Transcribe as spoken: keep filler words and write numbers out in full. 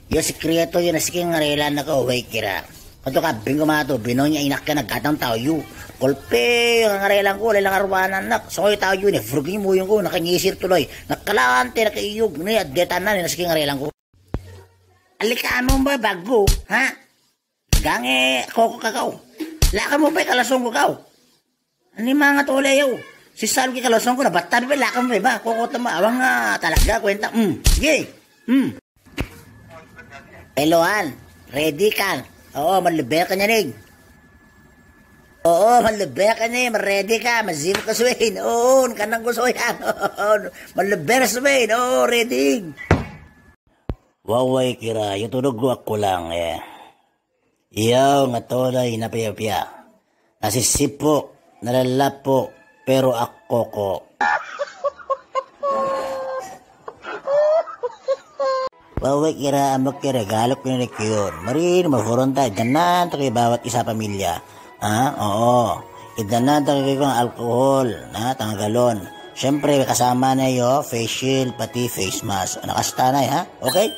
Yo sikreto yo na sikin ngare ilan naka owei kira. Kato ka bingo mato bino nya inak kena gatang tau yu. Golpe ngare ilan ko lelang arwana nak. Songo tau yu ne furgi muyung ko naka nyisir tuloi. Nakalante naka iyug ne adetana ne na sikin ngare ilan ko. Alika anu mba bagu, ha? Gange koko kakau. Laka mo pe kalasong ko kau. Ni manga tole yo. Si salu ki kalasong ko na batta pe laka mo pe ba. Koko tama awang talaga kwenta. Hmm. Ye. Hmm. Eloan. Ready kan. Oo, malebek ka nyaning. Oo, malebek ka ni, ready ka, mazim ka suin. Oo, kanang ko suin. Oo, malebek suin. Oo, ready. Wawai kira, yo tuduk gua kulang, eh. Iyo, ngatolai napia-pia. Nasisipu, nalalapu, pero akoko. Wawai kira, ambek kira, galuk ni kion. Marin, maforonta, janan, taki bawat isa pamilya. Ha, oo. Idanan taki kong alkohol, na, tanga galon. Siyempre, kasama na yo, face shield, pati face mask. Nakasta na, ha? Okay?